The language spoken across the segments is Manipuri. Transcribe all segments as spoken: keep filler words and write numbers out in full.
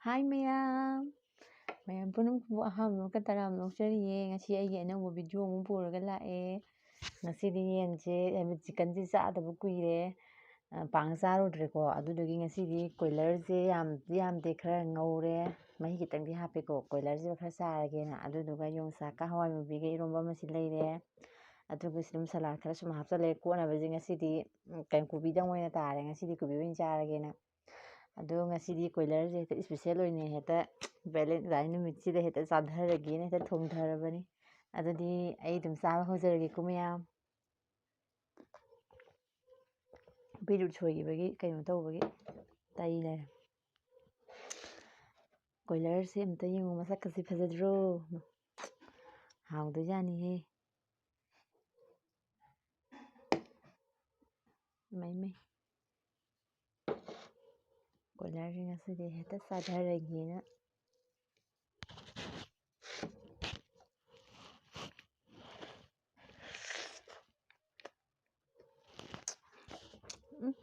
ꯍꯥꯏ ꯃꯌꯥꯝ, ꯃꯌꯥꯝ ꯄꯨꯝꯅꯃꯛꯄꯨ ꯑꯍꯥꯟꯕ ꯃꯛꯇ ꯇꯔꯥꯝꯅ ꯑꯣꯛꯆꯔꯤꯌꯦ꯫ ꯉꯁꯤ ꯑꯩꯒꯤ ꯑꯅꯧꯕ video ꯑꯃ ꯄꯨꯔꯒ ꯂꯥꯛꯑꯦ꯫ ꯉꯁꯤꯗꯤ ꯌꯦꯟꯁꯦ, ꯍꯥꯏꯕꯗꯤ chickenꯁꯦ ꯆꯥꯗꯕ ꯀꯨꯏꯔꯦ꯫ ꯑ, ꯄꯥꯡ ꯆꯥꯔꯨꯗ꯭ꯔꯦꯀꯣ꯫ ꯑꯗꯨꯗꯨꯒꯤ ꯉꯁꯤꯗꯤ ꯀꯣꯏꯂꯔꯁꯦ ꯌꯥꯝꯗꯤ ꯌꯥꯝꯗꯦ, ꯈꯔ ꯉꯧꯔꯦ꯫ ꯃꯍꯤ ꯈꯤꯇꯪꯗꯤ ꯍꯥꯞꯄꯦꯀꯣ, ꯀꯣꯏꯂꯔꯁꯤꯒ ꯈꯔ ꯆꯥꯔꯒꯦꯅ꯫ ꯑꯗꯨꯗꯨꯒ ꯌꯣꯡꯆꯥꯛꯀ ꯍꯋꯥꯏ ꯃꯨꯕꯤꯒ ꯏꯔꯣꯝꯕ ꯑꯃꯁꯤ ꯂꯩꯔꯦ꯫ ꯑꯗꯨꯒ ꯁꯤ ꯑꯗꯨꯝ salad ꯈꯔ ꯁꯨꯝ ꯍꯥꯞꯆꯜꯂꯦ꯫ ꯀꯣꯠꯅꯕꯁꯦ ꯉꯁꯤꯗꯤ, ꯎꯝ, ꯀꯩꯅꯣ, ꯀꯣꯕꯤꯗꯪ ꯑꯣꯏꯅ ꯇꯥꯔꯦ꯫ ꯉꯁꯤꯗꯤ ꯀꯣꯕꯤ ꯑꯣꯏꯅ ꯆꯥꯔꯒꯦꯅ꯫ ꯑꯗꯣ ꯉꯁꯤꯗꯤ ꯀꯣꯏꯂꯔꯁꯦ ꯍꯦꯛꯇ special ꯑꯣꯏꯅ ꯍꯦꯛꯇ Valentine ꯅꯨꯃꯤꯠꯁꯤꯗ ꯍꯦꯛꯇ ꯆꯥꯊꯔꯒꯦꯅ ꯍꯦꯛꯇ ꯊꯣꯡꯊꯔꯕꯅꯤ꯫ ꯑꯗꯨꯗꯤ ꯑꯩ ꯑꯗꯨꯝ ꯆꯥꯕ ꯍꯧꯖꯔꯒꯦꯀꯣ ꯃꯌꯥꯝ꯫ ꯕꯤꯠꯔꯨꯠ ꯁꯣꯏꯈꯤꯕꯒꯤ ꯀꯩꯅꯣ ꯇꯧꯕꯒꯤ ꯇꯩ ꯂꯩꯔꯦ꯫ ꯀꯣꯏꯂꯔꯁꯦ ꯑꯝꯇ ꯌꯦꯡꯉꯨ, ꯃꯁꯛꯀꯁꯦ ꯐꯖꯗ꯭ꯔꯣ? ꯍꯥꯎꯗꯣꯏꯖꯥꯠꯅꯤꯍꯦ꯫ ꯃꯩ ꯃꯩ꯫ ꯀꯣꯏꯂꯔꯁꯦ ꯉꯁꯤꯗꯤ ꯍꯦꯛꯇ ꯆꯥꯊꯔꯒꯦꯅ꯫ ꯎꯝ꯫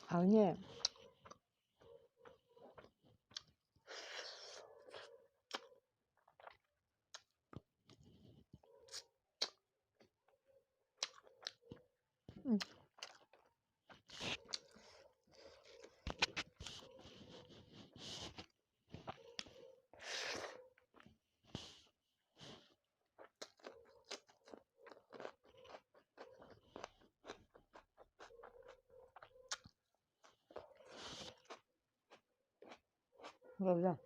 ꯍꯥꯎꯅꯦ꯫ ꯎꯝ꯫ ꯂꯣꯏꯔꯦ꯫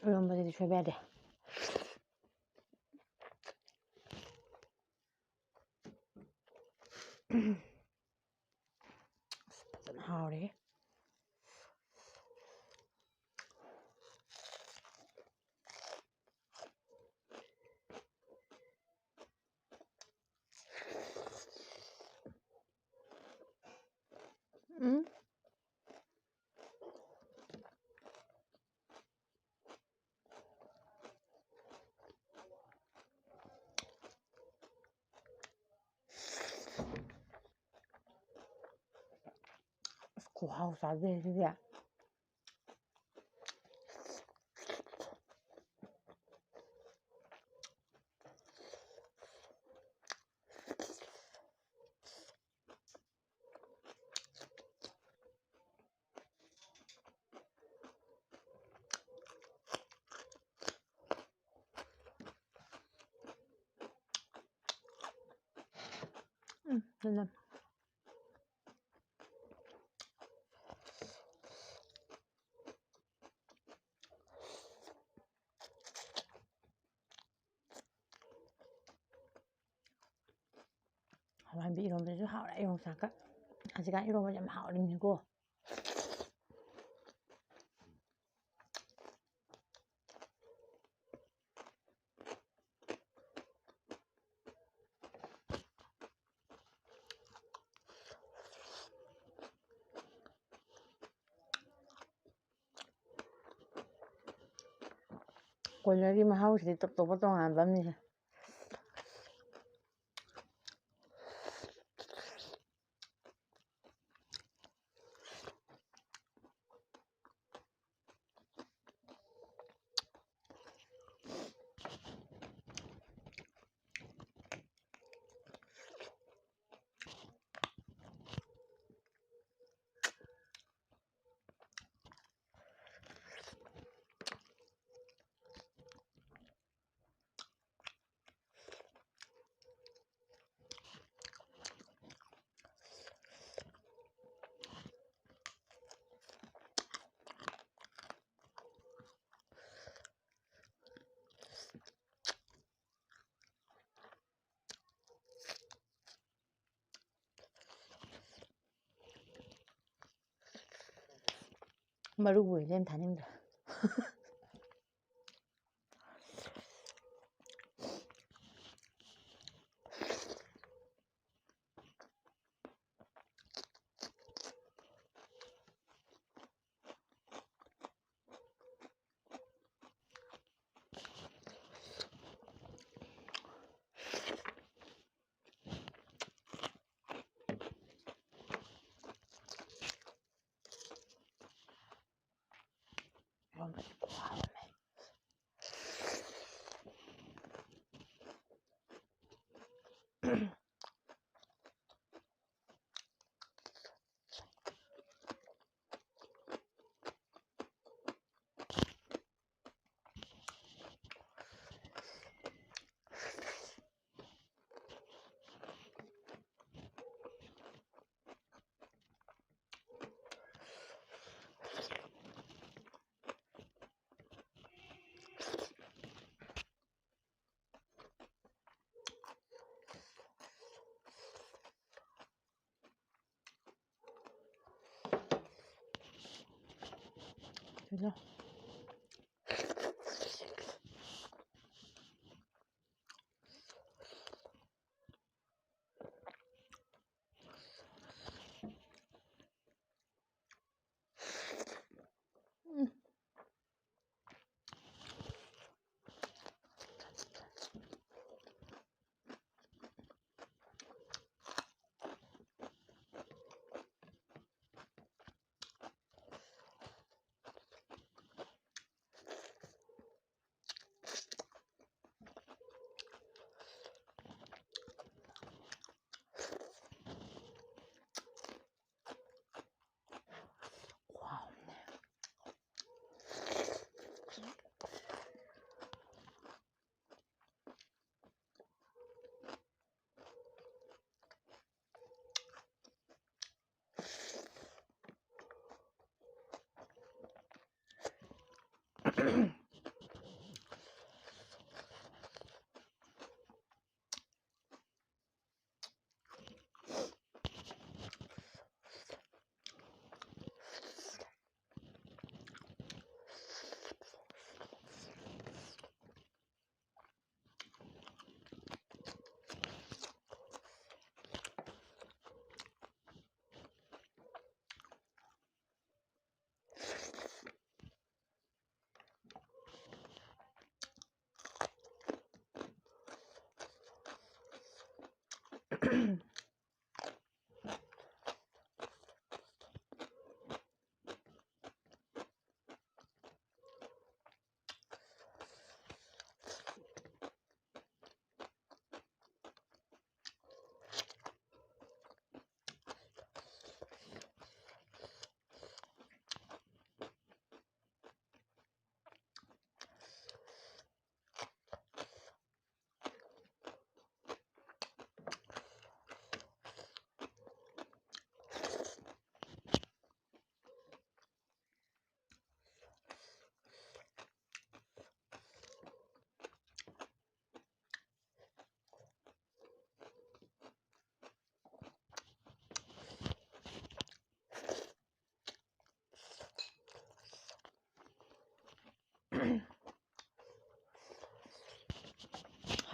ꯏꯔꯣꯝꯕꯗꯗꯤ ꯁꯣꯏꯕ ꯌꯥꯗꯦ꯫ ꯑꯁ, ꯐꯖꯅ ꯍꯥꯎꯔꯦꯍꯦ꯫ ꯎꯝ꯫ ꯈꯨꯍꯥꯎ ꯆꯥꯗꯦ ꯁꯤꯗꯤ꯫ ꯎꯝ, ꯑꯗꯨꯅ ꯍꯋꯥꯏꯕꯤ ꯏꯔꯣꯝꯕꯁꯨ ꯍꯥꯎꯔꯦ, ꯌꯣꯡꯆꯥꯛꯀ꯫ ꯍꯧꯖꯤꯛꯀꯥꯟ ꯏꯔꯣꯝꯕꯁꯦ ꯌꯥꯝ ꯍꯥꯎꯔꯤꯕꯅꯤꯀꯣ꯫ ꯀꯣꯏꯂꯔꯒꯤ ꯃꯍꯥꯎꯁꯤꯗꯤ ꯇꯣꯞ ꯇꯣꯞꯄ ꯇꯣꯉꯥꯟꯕ ꯑꯃꯅꯤꯁꯦ꯫ ꯃꯔꯨꯕꯨ ꯍꯦꯟꯅ ꯊꯥꯅꯤꯡꯗ꯭ꯔꯦ꯫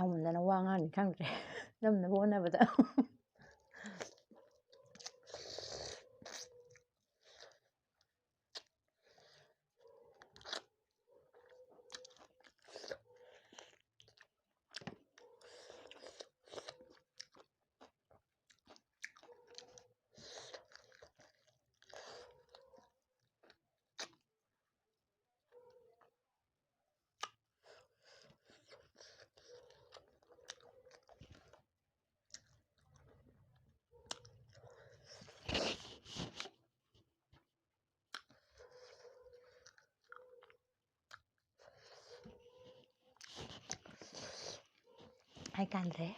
ꯉꯥꯡꯃꯟꯗꯅ ꯋꯥ ꯉꯥꯡꯅꯤ ꯈꯪꯗ꯭ꯔꯦ꯫ ꯅꯝꯅꯕ ꯍꯣꯠꯅꯕꯗ꯫ ꯍꯥꯏ ꯀꯥꯟꯗ꯭ꯔꯦ꯫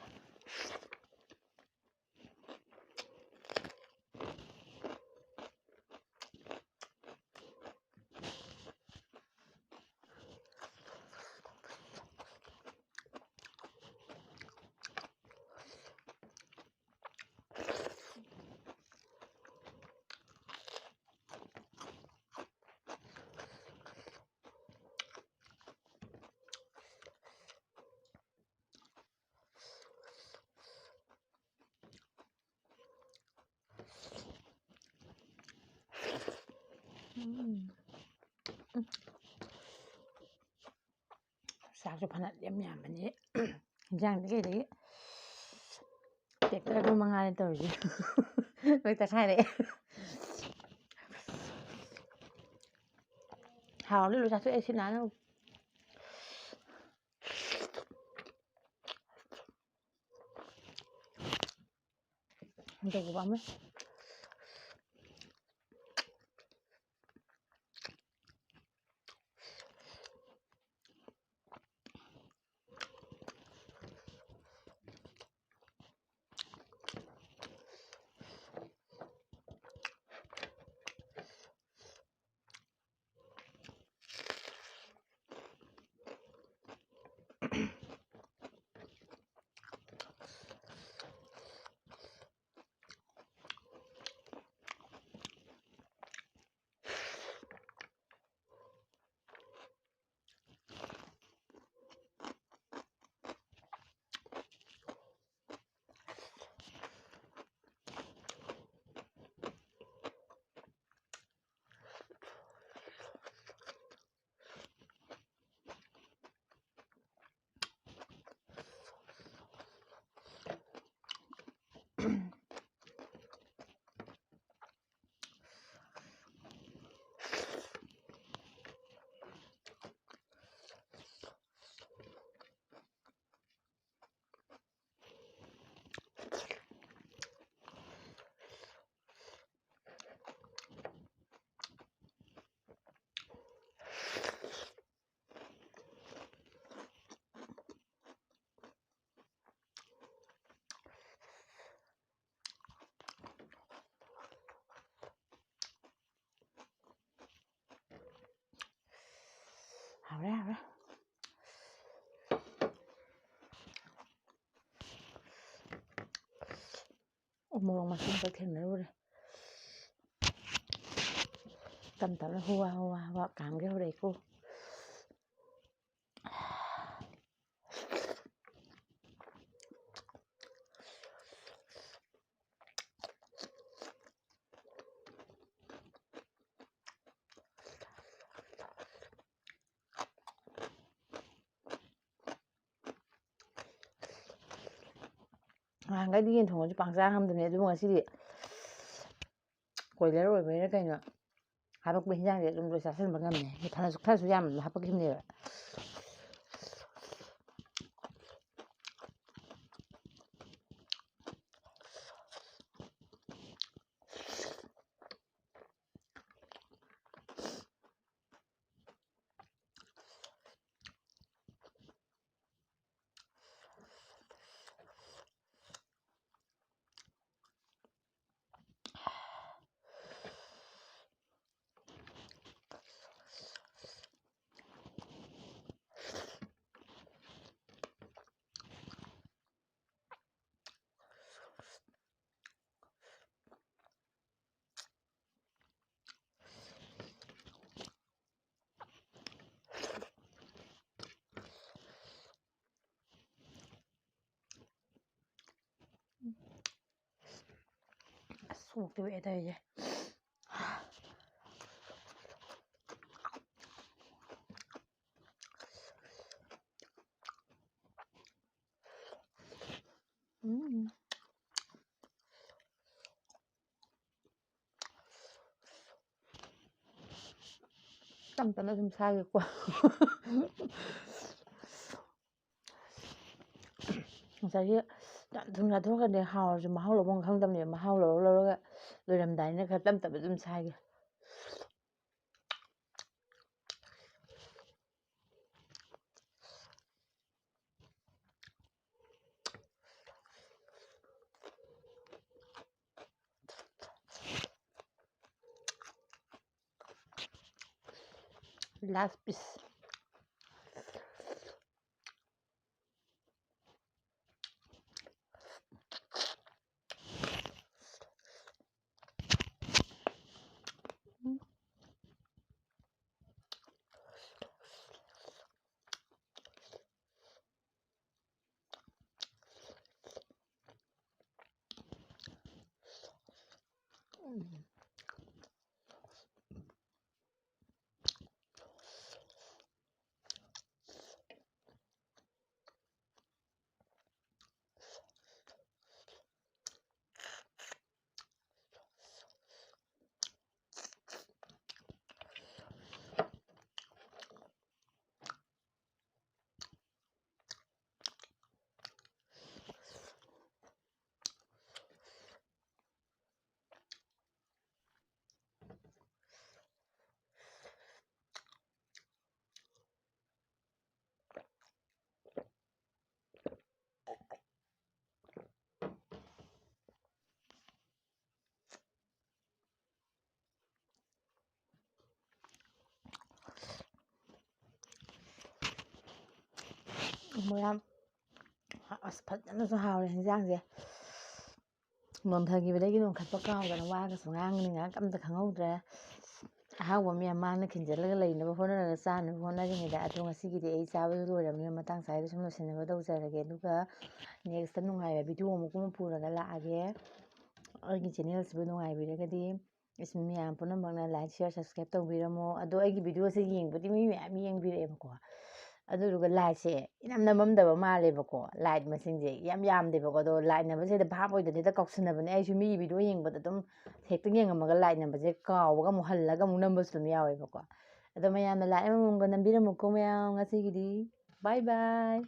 ꯎꯝ꯫ ꯆꯥꯛꯁꯨ ꯐꯅ ꯌꯥꯝ ꯌꯥꯝꯕꯅꯤ꯫ ꯏꯟꯖꯥꯡꯗꯤ ꯀꯩꯗꯒꯤ ꯇꯦꯛꯇꯔꯗꯨ ꯃꯉꯥꯏꯔꯦ ꯇꯧꯔꯤꯁꯦ꯫ ꯂꯣꯏ ꯇꯛꯈꯥꯏꯔꯛꯑꯦ꯫ ꯍꯥꯎꯔꯗꯤ ꯂꯣꯏ ꯆꯥꯊꯣꯛꯑꯦ ꯁꯤ ꯅꯥꯟꯅ꯫ ꯍꯟꯗꯛꯀꯤ ꯄꯥꯝꯃꯦ꯫ ꯃꯣꯔꯣꯛ ꯃꯆꯨ ꯑꯃꯈꯛ ꯊꯦꯡꯅꯔꯨꯔꯦ꯫ ꯇꯞ ꯇꯞꯅ ꯍꯨꯋꯥ ꯍꯨꯋꯥ ꯍꯨꯋꯥ ꯀꯥꯝꯒꯦ ꯍꯧꯔꯛꯏꯀꯣ꯫ ꯅꯍꯥꯟꯈꯩꯗꯤ ꯌꯦꯟ ꯊꯣꯡꯕꯁꯦ ꯄꯥꯛ ꯆꯥ ꯉꯝꯗꯕꯅꯦ, ꯑꯗꯨꯕꯨ ꯉꯁꯤꯗꯤ ꯀꯣꯏꯂꯔ ꯑꯣꯏꯕꯩꯔꯥ ꯀꯩꯅꯣ, ꯍꯥꯄꯛꯄ ꯍꯤꯟꯖꯥꯡꯁꯦ ꯑꯗꯨꯝ ꯂꯣꯏ ꯆꯥꯁꯤꯟꯕ ꯉꯝꯃꯦ꯫ ꯈꯔꯁꯨ, ꯈꯔꯁꯨ ꯌꯥꯝꯅ ꯍꯥꯄꯛꯈꯤꯕꯅꯦꯕ꯫ ꯑꯁ, ꯁꯣꯛꯇꯤ ꯑꯣꯛꯑꯦ ꯇꯧꯔꯤꯁꯦ꯫ ꯎꯝ꯫ ꯇꯞ ꯇꯞꯅ ꯁꯨꯝ ꯁꯥꯒꯦꯀꯣ꯫ ꯉꯁꯥꯏꯒꯤ ꯌꯥꯝ ꯊꯨꯅ ꯆꯥꯊꯣꯛꯈ꯭ꯔꯗꯤ ꯍꯥꯎꯔꯁꯨ ꯃꯍꯥꯎ ꯂꯧꯐꯝ ꯈꯪꯗꯕꯅꯦꯕ꯫ ꯃꯍꯥꯎ ꯂꯧꯔ ꯂꯧꯔꯒ ꯂꯣꯏꯔꯝꯗꯥꯏꯅ ꯈꯔ ꯇꯞ ꯇꯞꯅ ꯑꯗꯨꯝ ꯁꯥꯏꯒꯦ꯫ Last piece. ꯃꯌꯥꯝ ꯑꯁ ꯐꯖꯅꯁꯨ ꯍꯥꯎꯔꯦ ꯍꯤꯟꯖꯥꯡꯁꯦ꯫ ꯅꯣꯟꯊꯈꯤꯕꯗꯒꯤ ꯅꯣꯟꯈꯠꯄ ꯀꯥꯎꯗꯅ ꯋꯥꯒꯁꯨ ꯉꯥꯡꯉꯤꯅꯤ, ꯉꯥꯏꯍꯥꯛ ꯑꯝꯇ ꯈꯪꯍꯧꯗ꯭ꯔꯦ꯫ ꯑꯍꯥꯎꯕ ꯃꯌꯥꯝ ꯃꯥꯅ ꯈꯤꯟꯖꯤꯜꯂꯒ ꯂꯩꯅꯕ ꯍꯣꯠꯅꯔꯒ ꯆꯥꯅꯕ ꯍꯣꯠꯅꯔꯤꯉꯩꯗ ꯑꯗꯣ ꯉꯁꯤꯒꯤꯗꯤ ꯑꯩ ꯆꯥꯕꯁꯨ ꯂꯣꯏꯔꯕꯅꯤꯅ ꯃꯇꯥꯡ ꯆꯥꯏꯗ ꯁꯨꯝ ꯂꯣꯏꯁꯤꯟꯅꯕ ꯇꯧꯖꯔꯒꯦ꯫ ꯑꯗꯨꯒ next ꯅꯨꯡꯉꯥꯏꯕ video ꯑꯃꯨꯛ ꯑꯃ ꯄꯨꯔꯒ ꯂꯥꯛꯑꯒꯦ꯫ ꯑꯩꯒꯤ channelꯁꯤꯕꯨ ꯅꯨꯡꯉꯥꯏꯕꯤꯔꯒꯗꯤ ꯏꯁ ꯃꯌꯥꯝ ꯄꯨꯝꯅꯃꯛꯅ like, share, subscribe ꯇꯧꯕꯤꯔꯝꯃꯣ꯫ ꯑꯗꯣ ꯑꯩꯒꯤ videoꯁꯦ ꯌꯦꯡꯕꯗꯤ ꯃꯤ ꯃꯌꯥꯝ ꯌꯦꯡꯕꯤꯔꯛꯑꯦꯕꯀꯣ꯫ ꯑꯗꯨꯗꯨꯒ likeꯁꯦ ꯏꯅꯝ ꯅꯝꯃꯝꯗꯕ ꯃꯥꯜꯂꯦꯕꯀꯣ꯫ Like ꯃꯁꯤꯡꯁꯦ ꯌꯥꯝ ꯌꯥꯝꯗꯦꯕꯀꯣ꯫ ꯑꯗꯣ like ꯅꯝꯕꯁꯦ ꯍꯦꯛꯇ ꯚꯥꯞ ꯑꯣꯏꯗꯅ ꯍꯦꯛꯇ ꯀꯥꯎꯁꯟꯅꯕꯅꯦ꯫ ꯑꯩꯁꯨ ꯃꯤꯒꯤ video ꯌꯦꯡꯕꯗ ꯑꯗꯨꯝ ꯍꯦꯛꯇ ꯌꯦꯡꯉꯝꯃꯒ like ꯅꯝꯕꯁꯦ ꯀꯥꯎꯕꯒ ꯑꯃꯨꯛ ꯍꯜꯂꯒ ꯑꯃꯨꯛ ꯅꯝꯕꯁꯨ ꯑꯗꯨꯝ ꯌꯥꯎꯋꯦꯕꯀꯣ꯫ ꯑꯗꯣ ꯃꯌꯥꯝꯅ like ꯑꯃꯃꯝꯒ ꯅꯝꯕꯤꯔꯝꯃꯨꯀꯣ ꯃꯌꯥꯝ꯫ ꯉꯁꯤꯒꯤꯗꯤ bye bye꯫